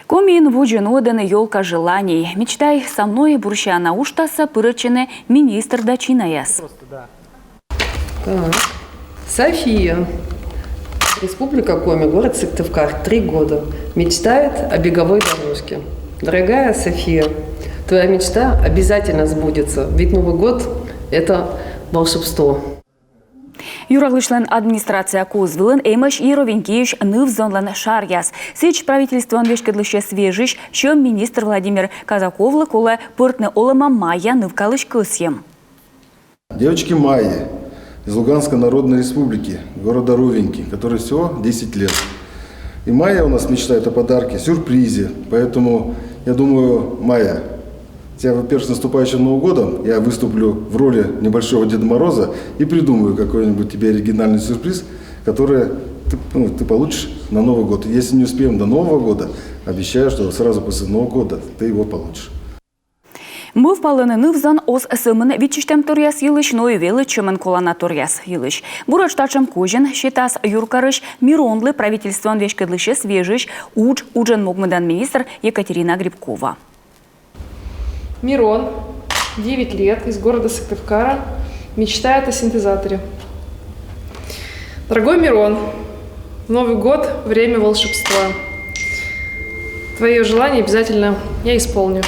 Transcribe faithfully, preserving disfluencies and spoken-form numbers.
Комиын водзӧ нуӧдӧны «Ёлка желаний». «Мечтай со мной» бурсиана уджтасӧ пырӧдчӧны министр да чинаяс. Так. София. Республика Коми, город Сыктывкар, три года. Мечтает о беговой дорожке. Дорогая София, твоя мечта обязательно сбудется, ведь Новый год — это волшебство. Юралысьлӧн администрация куз вылын эмӧсь Яровенькиысь ныв-зонлӧн шаръяс. Сідз, правительствоӧн веськӧдлысьӧс вежысь сьӧм министр Владимир Казаковлы колӧ пӧртны олӧмӧ Майя нывкалысь кӧсйӧм. Девочке Майе из Луганской Народной Республики, города Ровеньки, которой всего десять лет. И Майя у нас мечтает о подарке, сюрпризе. Поэтому я думаю, Майя, тебя, во-первых, с наступающим Новым годом. Я выступлю в роли небольшого Деда Мороза и придумаю какой-нибудь тебе оригинальный сюрприз, который ты, ну, ты получишь на Новый год. Если не успеем до Нового года, обещаю, что сразу после Нового года ты его получишь. Мӧвпалӧны ныв-зон оз сӧмын виччысьтӧмторъяс йылысь, но и велӧдчӧмӧн коланаторъяс йылысь. Буретш татшӧм козин сетас юркарысь Миронлы правительствоӧн веськӧдлысьӧс вежысь удж, уджӧн могмӧдан министр Екатерина Грибкова. Мирон, девять лет, из города Сыктывкара, мечтает о синтезаторе. Дорогой Мирон, Новый год — время волшебства. Твое желание обязательно я исполню.